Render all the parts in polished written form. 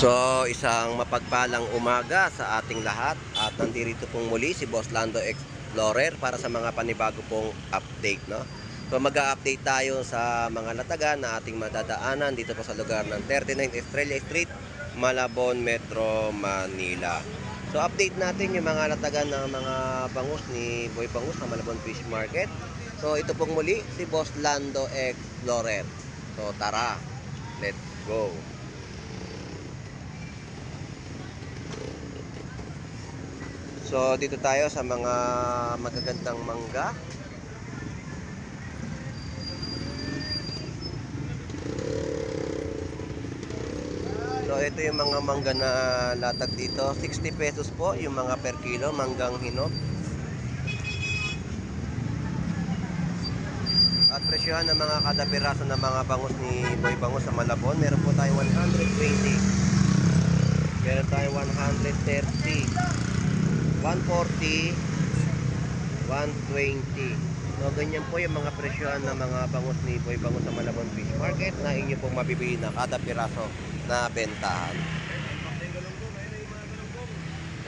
So, isang mapagpalang umaga sa ating lahat at nandito pong muli si Boss Lando Explorer para sa mga panibago pong update, no? So, mag-a-update tayo sa mga latagan na ating madadaanan dito po sa lugar ng 39 Estrella Street, Malabon, Metro Manila. So, update natin yung mga latagan ng mga bangus ni Boy Bangus sa Malabon Fish Market. So, ito pong muli si Boss Lando Explorer. So, tara, let's go! So dito tayo sa mga magagandang mangga. So ito yung mga mangga na latag dito. 60 pesos po yung mga per kilo, manggang hinog. At presyohan ng mga kada piraso ng mga bangus ni Boy Bangus sa Malabon. Meron po tayo 120. Meron tayo 130. 140, 120. So, ganyan po yung mga presyohan ng mga bangus ni Boy Bangus sa Malabon Fish Market na inyo pong mabibili na kada piraso na bentahan.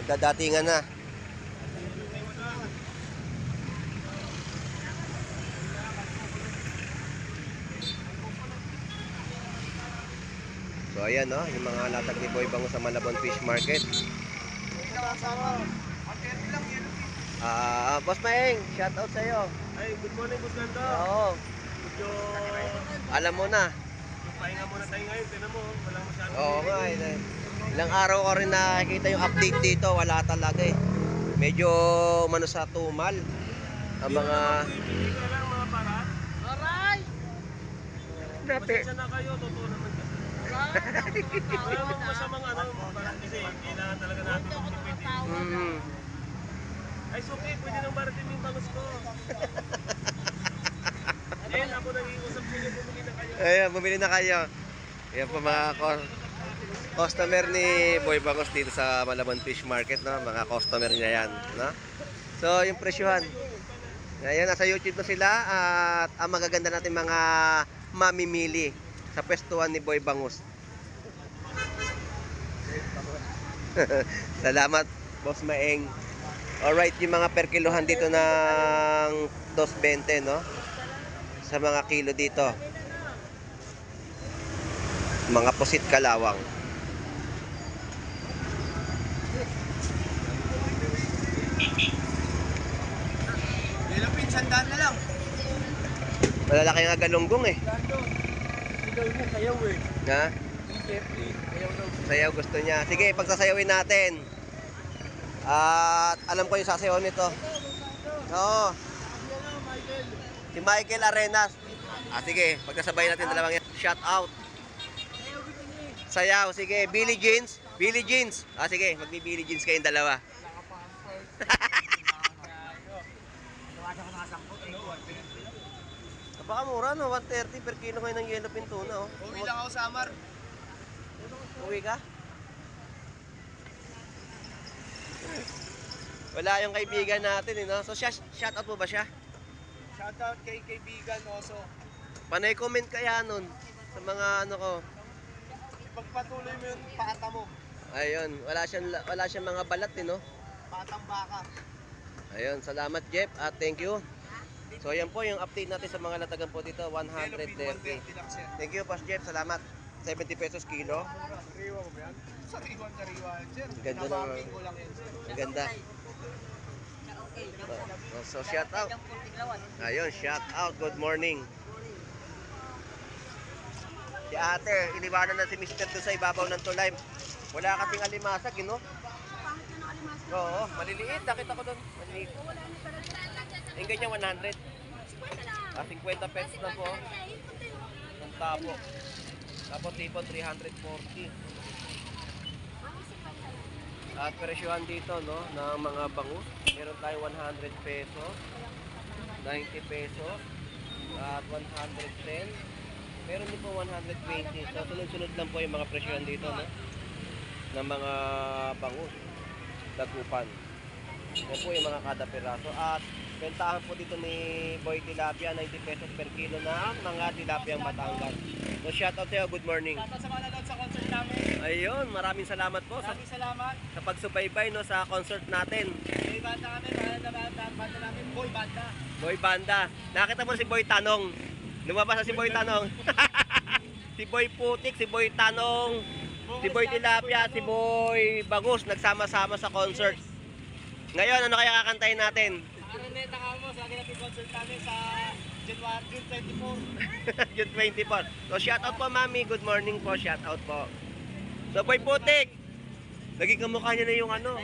Nagdadatingan na. So, ayan, no? Yung mga latag ni Boy Bangus sa Malabon Fish Market. Boss Maeng, shout out sa'yo. Ay, good morning, Boss Ganda. Oo. Medyo... Alam mo na. Pahinga muna tayo ngayon. Tinan mo, walang masyadong... Oo nga, ilang araw ko rin nakikita yung update dito. Wala talaga eh. Medyo umano sa tumal. Ang mga... Hindi ka lang mga parat. Aray! Pasensya na kayo, totoo naman kasi. Wala mong masamang parat kasi kailangan talaga natin magtipid. Ay, okay, pwede nang baratin yung bangus ko. Ayan, ako nag-iusap sa inyo, bumili na kayo. Ayan, bumili na kayo. Ayan po mga customer ni Boy Bangus dito sa Malabon Fish Market, no? Mga customer niya yan, no? So, yung presyohan. Ayan, nasa YouTube na sila at ang magaganda natin mga mamimili sa pwestuhan ni Boy Bangus. Salamat, Boss Maeng. Alright, yung mga per kilohan dito ng 2.20, no? Sa mga kilo dito. Mga pusit kalawang. Ilang pinsandaan na lang. Malalaki nga galunggong eh. Ikaw mo, sayaw eh. Ha? Jeffrey, sayaw daw. Sayaw gusto niya. Sige, pagsasayawin natin. At alam ko yung sasayaw nito. Oo. Si Michael Arenas. Sige, pagkasabay natin dalawang yan. Shout out. Sayaw, sige. Billy Jeans. Billy Jeans. Sige, magbi-Billy Jeans kayong dalawa. Napakamura, no? 130 per kilo ngayon ng yellowfin tuna, oh. Uwi lang ako sa Amar. Uwi ka? Wala yung kaibigan natin, eh, no? So, shout out mo ba siya? Shoutout kay kaibigan Oso. Panay comment kaya nun sa mga ano ko. Pagpatuloy mo yung pata mo. Ayun, wala siyang mga balat, eh, no? Patang baka. Ayun, salamat Jeff at thank you. So, ayan po yung update natin sa mga latagan po dito, 130. Thank you, Boss Jeff, salamat. 70 pesos kilo. Sariwa mo ba yan? Sariwa, sir. Ganda naman. Nabangking ko lang yan, sir. Ang ganda. So, shout out. Ayun, shout out. Good morning. Si ate, iniwanan na si Mr. doon sa ibabaw ng tulay. Wala kasing alimasag, no? Oo, maliliit. Nakita ko doon. Maliliit. Yung ganyan, 100. 50 pesos na po. Ang tapo. Tapos tipon, 340. At presyohan dito, no, ng mga bangus. Meron tayo 100 pesos, 90 pesos, at 110. Meron din po 120. So, sunod-sunod lang po yung mga presyohan dito, no, ng mga bangus. Dagupan. Yan po yung mga kada piraso. At bentahan po dito ni Boy Tilapia, 90 pesos per kilo na mga tilapiyang Batangas. So shoutout sa'yo, good morning. Shoutout sa mga nanood sa concert namin. Ayun, maraming salamat po Maraming salamat. sa pagsubaybay no, sa concert natin. May banda kami, banda namin, Boy Banda. Boy Banda. Nakita mo si Boy Tanong. Lumabas na si Boy Tanong. Si Boy Putik, si Boy Tanong, si Boy Tilapia, si Boy Bagus. Nagsama-sama sa concert. Ngayon, ano kaya kakantayin natin? Araneta ka mo, sa akin concert namin sa June 24. June 24. So shoutout po mami, good morning po, shoutout po. So Boy Putik, lagi kamukha niya na yung ano.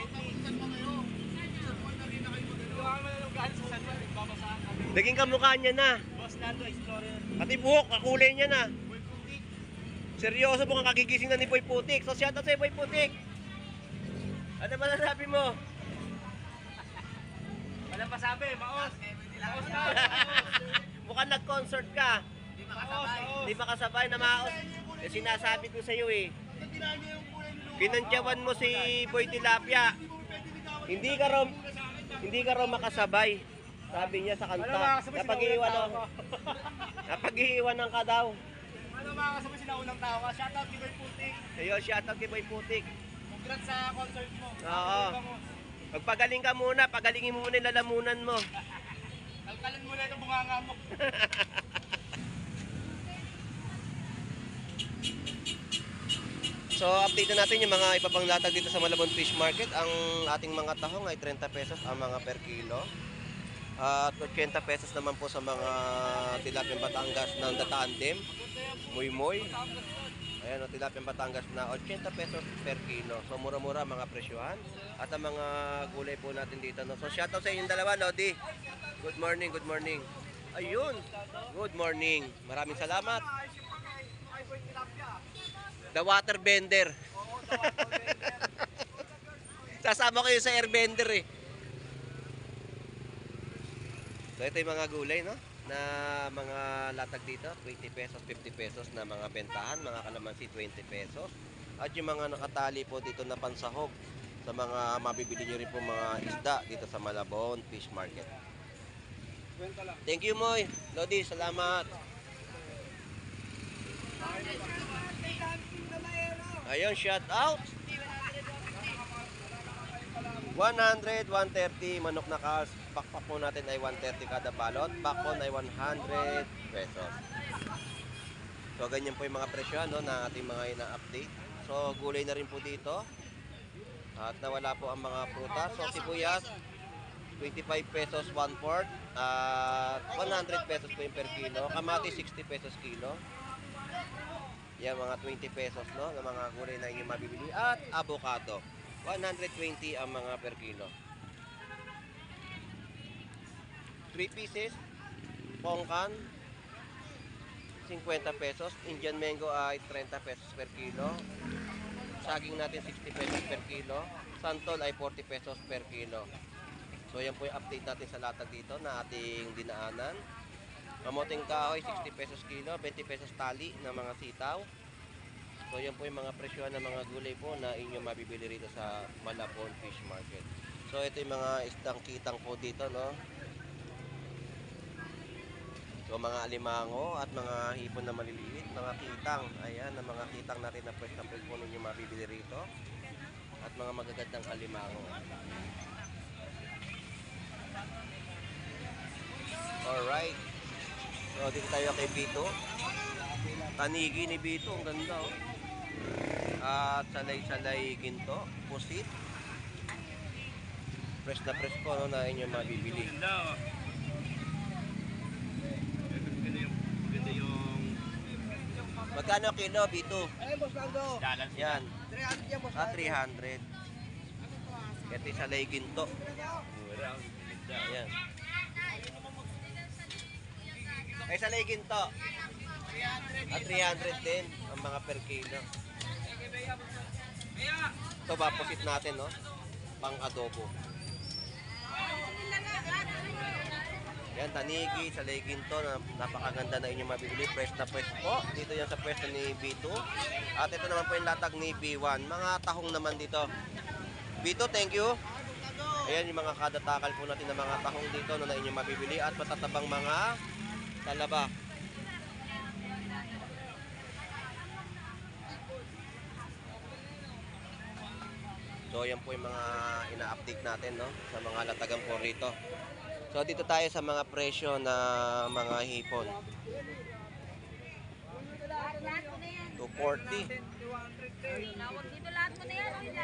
Naging kamukha niya na. Boss Lando Explorer. Pati buhok, kakulay niya na. Seryoso po kang kagigising na ni Boy Putik. So shoutout sa'yo Boy Putik. Ano ba nasabi mo? Walang pasabi, maos. Maos na. Mukhang nag-concert ka. Hindi makasabay na maos. Eh, sinasabi ko sa'yo eh. Pinantyawan mo si Boy Tilapia. Hindi ka raw makasabay. Sabi niya sa kanta. Napag-iiwanan ka daw. Ano mga kasama sila unang tao ka? Shoutout kay Boy Putik. Ayun, shoutout kay Boy Putik. Congrats sa concert mo. Oo. Magpagaling ka muna, pagalingin mo muna yung lalamunan mo. Kalkalan mo na itong bunganga mo. So, update na natin yung mga iba pang latag dito sa Malabon Fish Market. Ang ating mga tahong ay 30 pesos ang mga per kilo. At 80 pesos naman po sa mga tilapiyang Batangas ng Datandem, Muy. Ayan, o, tilapiyang Batangas na 80 pesos per kilo. So, mura-mura mga presyuhan. At ang mga gulay po natin dito. No? So, shoutout sa inyong dalawa, Lodi. Good morning, good morning. Ayun, good morning. Maraming salamat. The water bender. Sasama kayo sa airbender eh. So ito yung mga gulay no, na mga latag dito, 20 pesos, 50 pesos na mga bentahan, mga kalamansi 20 pesos. At yung mga nakatali po dito na pansahog sa mga mabibili nyo rin po mga isda dito sa Malabon Fish Market. Thank you Moy, Lodi, salamat. Ayun, shout out. 100, 130 manok na calves. Pakpak po natin ay 130 kada balot. Bakon ay 100 pesos. So ganyan po yung mga presyo no, na ating mga ina-update. So gulay na rin po dito. At nawala po ang mga prutas. So sibuyas 25 pesos 1/4 at 100 pesos po yung per kilo. Kamati 60 pesos kilo. Yan mga 20 pesos no, ng mga gulay na inyong mabibili. At avocado 120 ang mga per kilo. 3 pieces pongkan 50 pesos. Indian mango ay 30 pesos per kilo. Saging natin 60 pesos per kilo. Santol ay 40 pesos per kilo. So yan po yung update natin sa latag dito na ating dinaanan. Kamoting kahoy 60 pesos kilo, 20 pesos tali ng mga sitaw. So yan po yung mga presyohan ng mga gulay po na inyong mabibili rito sa Malabon Fish Market. So ito yung mga isdang kitang po dito no. So mga alimango at mga hipon na maliliit, mga kitang. Ayan, na mga kitang na rin na pwes po ninyo mabibili rito. At mga magagandang alimango. Alright. So dito tayo kay Bito. Tanigi ni Bito, ang ganda oh. At salay-salay ginto, pusit. Fresh na fresh po no, na inyong mabibili. Magkano kilo, Bito? Ay, Boss Lando. Yan. 300 yan, Boss Ah, 300. Ito yung salay ginto. Yan. Ay, salay ginto. At 300 din ang mga per kilo. Ito ba, pusit natin, no? Pang adobo. Yan, tanigi, salay ginto, napakaganda na inyong mabibili. Fresh na fresh po. Dito yan sa pwesto ni B2. At ito naman po yung latag ni B1. Mga tahong naman dito. B2, thank you. Ayan yung mga kadatakal po natin ng mga tahong dito na inyong mabibili at matatabang mga talaba. So yan po yung mga ina-update natin, no, sa mga latagan po rito. So dito tayo sa mga presyo na mga hipon. 240.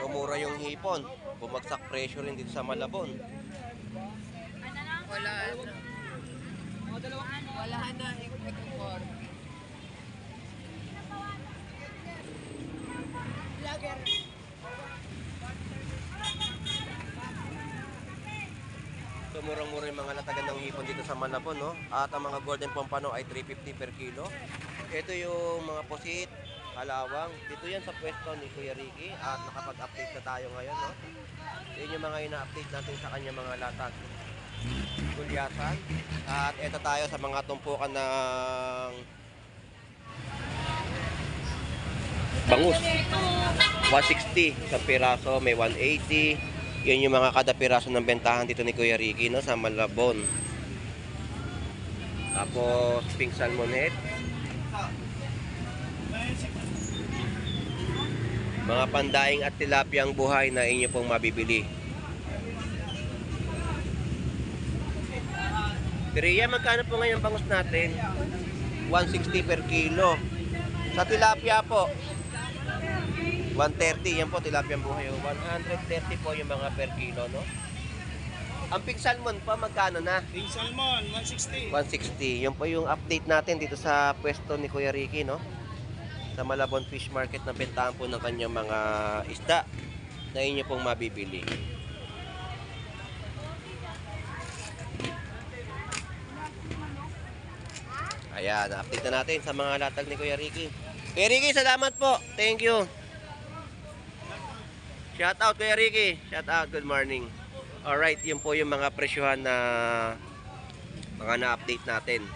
Mura yung hipon. Bumagsak presyo rin dito sa Malabon. Wala na, ikutor. Vlogger. So murang-mura yung mga latagan ng hipon dito sa Malabon, no? At ang mga golden pompano ay 350 per kilo. Ito yung mga pusit, halawang. Dito yan sa pwesto ni Kuya Ricky at nakapag-update na tayo ngayon, no? Yun yung mga ina-update natin sa kanya mga latag. Gulyasan. At ito tayo sa mga tumpukan ng bangus. 160 sa piraso, may 180. Yun yung mga kada piraso ng bentahan dito ni Kuya Ricky, no, sa Malabon. Tapos pink salmon head. Mga pandaing at tilapiyang buhay na inyo pong mabibili. Piriya, magkano po ngayon bangus natin? 160 per kilo. Sa tilapia po, 130. Yan po, tilapiyang buhay. 130 po yung mga per kilo, no? Ang pink salmon pa, magkano na? Pink salmon, 160. 160. Yun po yung update natin dito sa pwesto ni Kuya Ricky, no? Sa Malabon Fish Market na bentahan po ng kanyang mga isda na inyo pong mabibili. Ayan, update na natin sa mga latag ni Kuya Ricky. Kuya Ricky, salamat po. Thank you. Shout out Kuya Ricky. Shout out, good morning. Alright, yun po yung mga presyohan na mga na-update natin.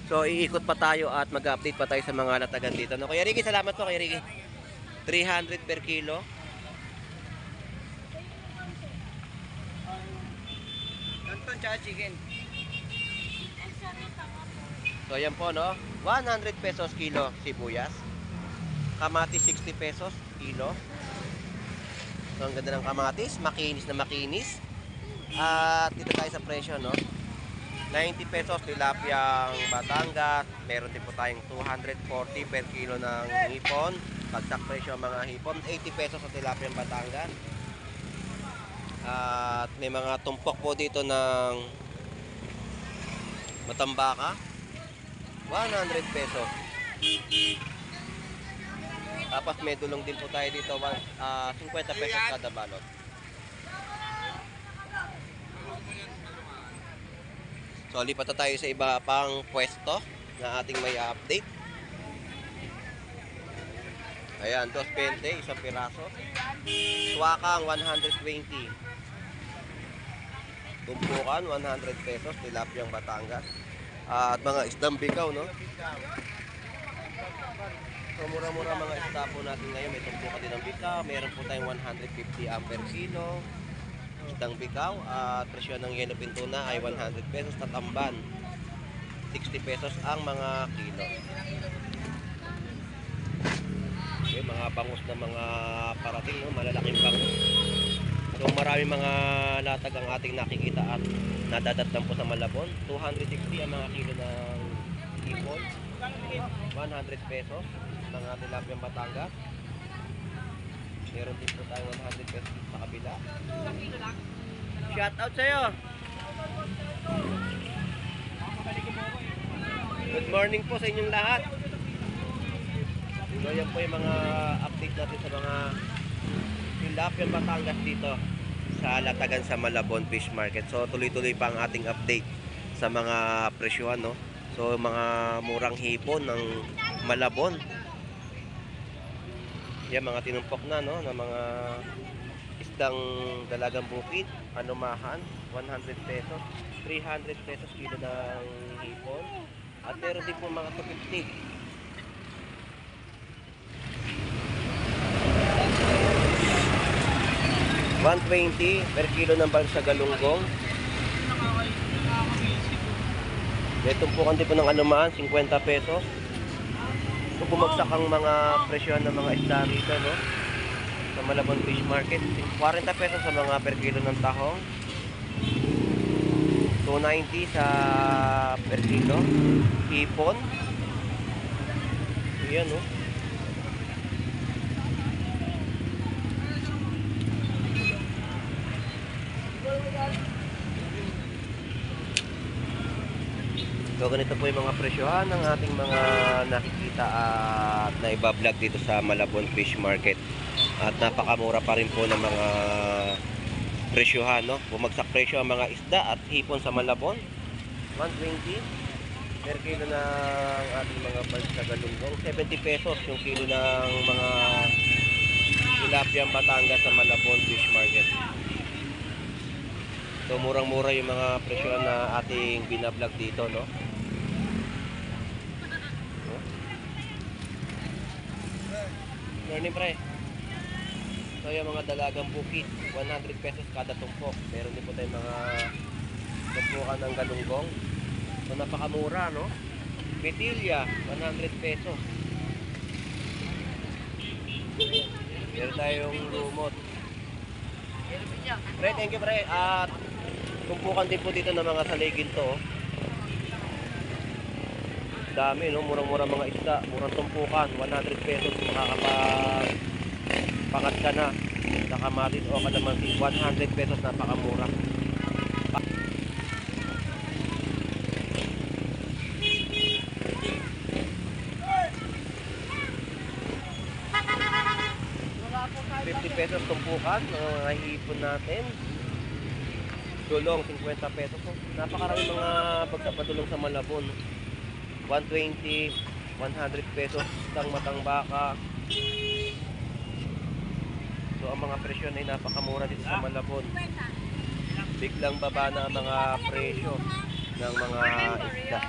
So, iikot pa tayo at mag-update pa tayo sa mga latagan dito. No, Kuya Ricky, salamat po Kuya Ricky. 300 per kilo. Canton tsaka chicken. So, ayan po, no? 100 pesos kilo sibuyas. Kamatis, 60 pesos kilo. So, ang ganda ng kamatis. Makinis na makinis. At dito tayo sa presyo, no? 90 pesos tilapiyang Batangas. Meron din po tayong 240 per kilo ng hipon. Bagsak presyo ang mga hipon. 80 pesos sa tilapiyang Batangas. At may mga tumpok po dito ng matambaka. 100 pesos. Tapos may dulong din po tayo dito. 50 pesos kada balot. So, lipat na tayo sa iba pang pwesto na ating may update. Ayan, 220, isang piraso. Suwakang, 120. Tumpukan, 100 pesos. Tilapiyang Batangas. At mga isdang bikaw, no? So, mura-mura mga isda po natin ngayon. May tumpukan din ng bikaw. Meron po tayong 150 per kilo. Isdang bikaw at presyo ng yellow pintuna ay 100 pesos. Tatamban 60 pesos ang mga kilo. Okay, mga bangus na mga parating, no? Malalaking bangus. So maraming mga latag ang ating nakikita at nadadatnan po sa Malabon. 260 ang mga kilo ng hipon. 100 pesos mga tilapiyang Batangas. Meron din po tayo 100 pesos sa kabila. Shout out sa'yo. Good morning po sa inyong lahat. So yan po yung mga update natin sa mga tilapiyang Batangas dito sa latagan sa Malabon Fish Market. So tuloy-tuloy pa ang ating update sa mga presyuhan, no? So mga murang hipon ng Malabon. Yan, mga tinumpok na, no, na mga isdang dalagang bukid, anumahan, 100 pesos, 300 pesos kilo ng hipon. At meron din po mga 250. 120 per kilo ng balsa galunggong. May tumpukan din po ng anuman, 50 pesos. So, bumagsak ang mga presyon ng mga isda rito, no? Sa Malabon Fish Market. 40 pesos sa mga per kilo ng tahong. 290 sa per kilo. Hipon. Ayan, no? So ganito po yung mga presyohan ng ating mga nakikita at naibablog dito sa Malabon Fish Market. At napakamura pa rin po ng mga presyohan, no? Bumagsak presyo ang mga isda at hipon sa Malabon. 120 per kilo ng ating mga balsa galunggong. 70 pesos yung kilo ng mga tilapia Batangas sa Malabon Fish Market. So murang-mura yung mga presyohan na ating binablog dito, no? Morning, pre. So yung mga dalagang bukid, 100 pesos kada tumpok. Meron din po tayong mga tumpukan ng galunggong. So napakamura, no? Betilya, 100 pesos. Meron tayong lumot. Pre, thank you, pre. At tumpukan din po dito ng mga saligin to. Dami, no? Murang-mura mga isda, murang tumpukan, 100 pesos makakapag-pangat ka na sa kamatis o kalamansi, 100 pesos, napakamura. $50 tumpukan, mga hipon natin. Dulong, 50 pesos. So, napakarami mga bagsak padulong sa Malabon. 120, 100 pesos isang matang baka. So ang mga presyo ay napakamura dito sa Malabon. Biglang baba na ang mga presyo ng mga isda.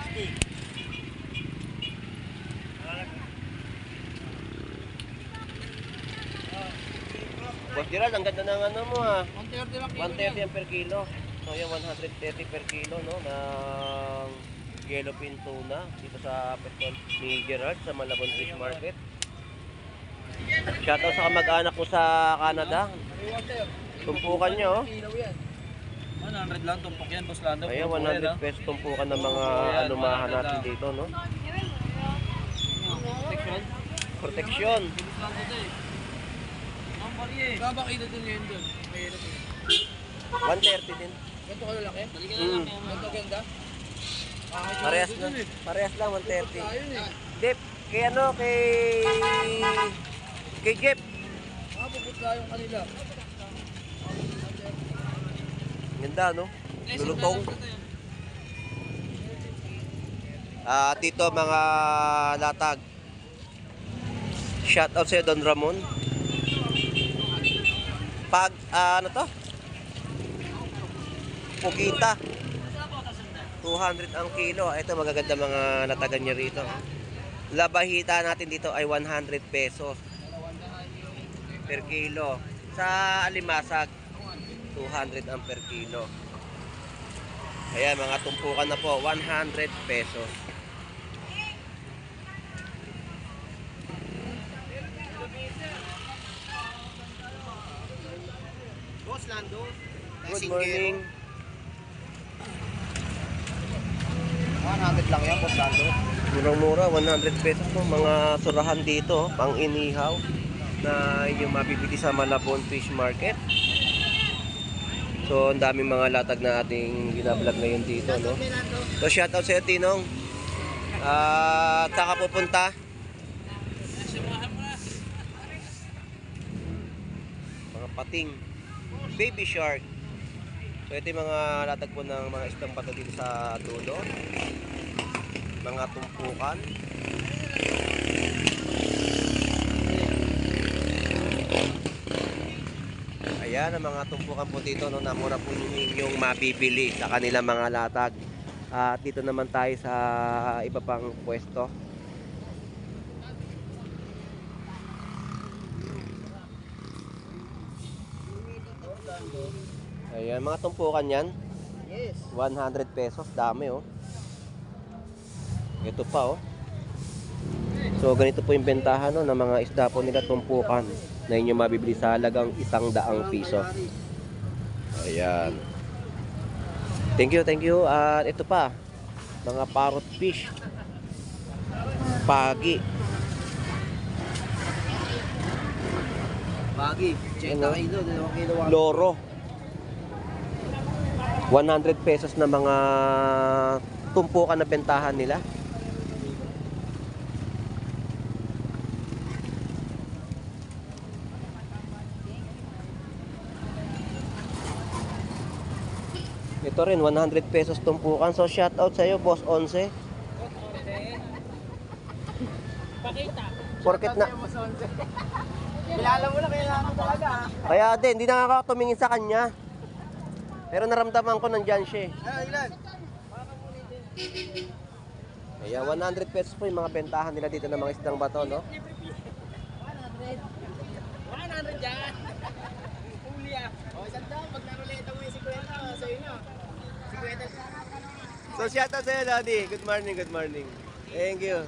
Boss Gerald, ang ganda ng ano mo ha. 130 yan per kilo. So yan 130 per kilo, no, ng yellowfin tuna dito sa pwesto ni Gerald sa Malabon Fish Market. Shoutout sa kamag-anak ko sa Canada. Tumpukan nyo, oh. 100 lang tumpok yan, Boss Lando. Ayan, 100 pesos tumpukan ng mga anumahan natin dito, no. Protection. Boss Lando to eh. Ang bari eh. Babakita din yun doon. 130 din. Ganito ka lalaki? Balikan na lang. Ganito ganda? Parehas lang. Parehas lang, 130. Dip, kay ano, kay Jeff. Puputla yung kanila. Ganda, no? Lulutong. Dito mga latag. Shout out sa Don Ramon. Pag, ano to? Pugita. 200 ang kilo. Ito magaganda mga natagan niya rito. Labahita natin dito ay 100 pesos per kilo. Sa alimasag, 200 ang per kilo. Ayan, mga tumpukan na po, 100 pesos. Boss Lando. Good morning. 100 lang yan, Boss Lando. Murang-mura, 100 pesos po. Mga surahan dito, pang inihaw na inyong mabibili sa Malabon Fish Market. So, ang daming mga latag na ating binablog ngayon dito, no? So, shoutout sa iyo, Tinong. Saka pupunta. Mga pating. Baby shark. So, ito yung mga latag po ng mga isdang pato dito sa dulo. Mga tumpukan. Ayan ang mga tumpukan po dito, no, na mura po ninyong mabibili sa kanilang mga latag. At dito naman tayo sa iba pang pwesto. Ayan, mga tumpukan yan. Yes. 100 pesos, dami oh. Ito pa oh. So ganito po yung bentahan no, ng mga isda po nila tumpukan na inyo mabibili sa halagang 100 piso. Ayan. Thank you. At ito pa, mga parrot fish. Pagi. Bagi. Ano? kilo, 2 kilo. Loro. 100 pesos na mga tumpukan na bentahan nila. Ito rin 100 pesos tumpukan. So shout out sa iyo, Boss 11. Pakita. Porket na Kilala mo na, kailangan mo talaga. kaya din, hindi nakakatumingin sa kanya. Pero naramdaman ko nandyan siya eh. Ilan? Kaya 100 pesos po yung mga bentahan nila dito ng mga isdang bato, no? 100 dyan. Uli ah. O, isang daw, pag naruleta mo yung 50, sa inyo. 50. So shout out sa'yo, Daddy. Good morning. Thank you.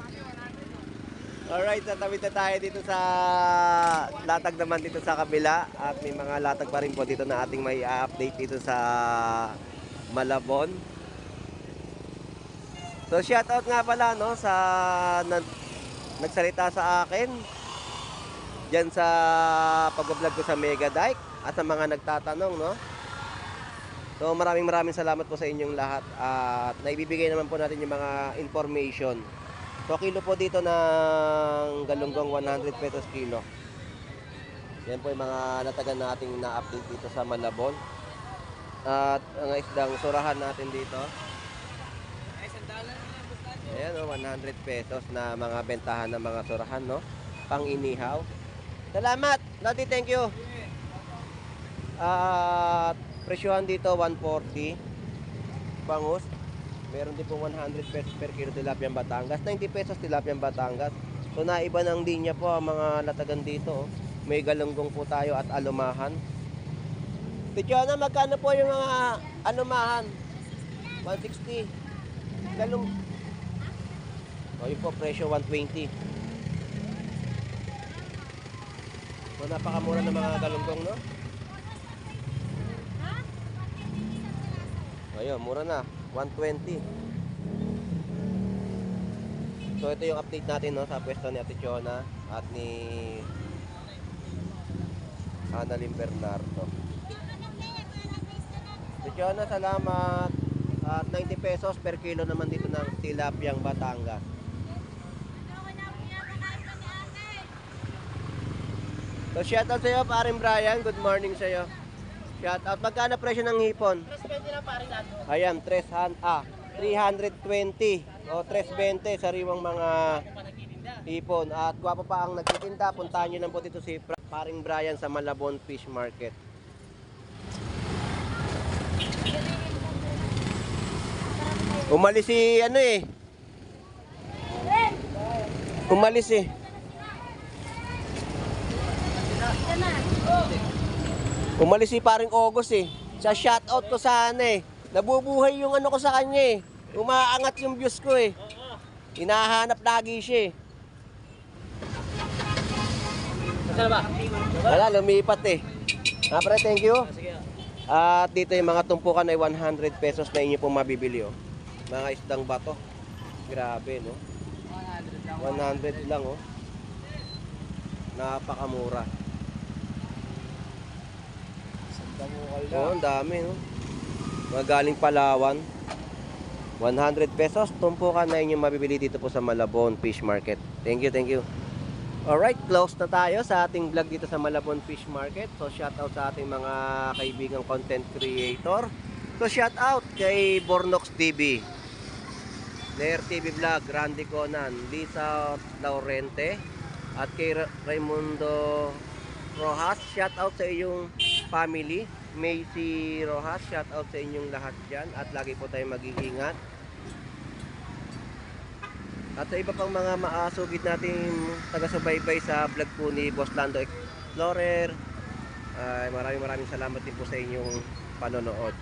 Alright, tatawid na tayo dito sa latag naman dito sa kabila. At may mga latag pa rin po dito na ating may update dito sa Malabon. So shout out nga pala no sa nagsalita sa akin diyan sa pag-vlog ko sa Mega Dike at sa mga nagtatanong no. So maraming salamat po sa inyong lahat at naibibigay naman po natin yung mga information. So kilo po dito ng galunggong 100 pesos kilo. Yan po yung mga natagan nating na-update dito sa Malabon. At ang isdang surahan natin dito. Ayan o, 100 pesos na mga bentahan ng mga surahan, no? Pang inihaw. Salamat! Daddy, thank you! At presyohan dito, 140. Bangus. Meron din po 100 pesos per kilo tilapia Batangas. 90 pesos tilapia Batangas. So naiba ng linya po ang mga latagan dito. Oh. May galunggong po tayo at alumahan. Tichona, magkano po yung mga alumahan? 160. Galung. O yun po, presyo 120. So napakamura ng mga galunggong, no? Ayun, mura na. 120. So ito yung update natin no sa pwesto ni Ate Chona at ni Annalyn Bernardo. Ate Chona, salamat. At 90 pesos per kilo naman dito ng tilapiyang Batangas. So shout out sa iyo, paring Brian. Good morning sa iyo. Shout out. Magkano presyo ng hipon? 320 na pare nato. Ayan, 320 o 320 sariwang mga hipon. At gwapo pa ang nagtitinda. Puntahan nyo lang po dito si paring Brian sa Malabon Fish Market. Umalis si ano eh. Umalis eh. Umalis si paring August eh. Sa shoutout ko sana eh. Nabubuhay yung ano ko sa kanya eh. Umaangat yung views ko eh. Hinahanap lagi siya eh. Saan ba? Wala, lumipat eh. Pre, thank you. Sige. At dito yung mga tumpukan ay 100 pesos na inyo pong mabibili oh. Mga isdang bato. Grabe no. 100 lang oh. Napakamura. Oh, ang dami no. Mga galing Palawan. 100 pesos tumpukan na inyong mabibili dito po sa Malabon Fish Market. Thank you. Alright, close na tayo sa ating vlog dito sa Malabon Fish Market. So shout out sa ating mga kaibigang content creator. So shout out kay Bornox TV, Nair TV Vlog, Randy Conan, Lisa Laurente, at kay Raimundo Rojas. Shout out sa iyong family. Macy Rojas, shout out sa inyong lahat dyan. At lagi po tayong mag-iingat. At sa iba pang mga maasugid natin taga-subaybay sa vlog po ni Boss Lando Explorer, ay maraming salamat din po sa inyong panonood.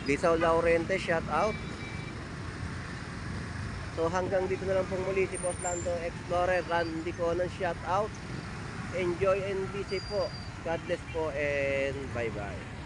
Lisaw Laurente, shout out. So hanggang dito na lang pong muli si Boss Lando Explorer, Randy Conan, shout out. Enjoy and be safe po. God bless po and bye bye.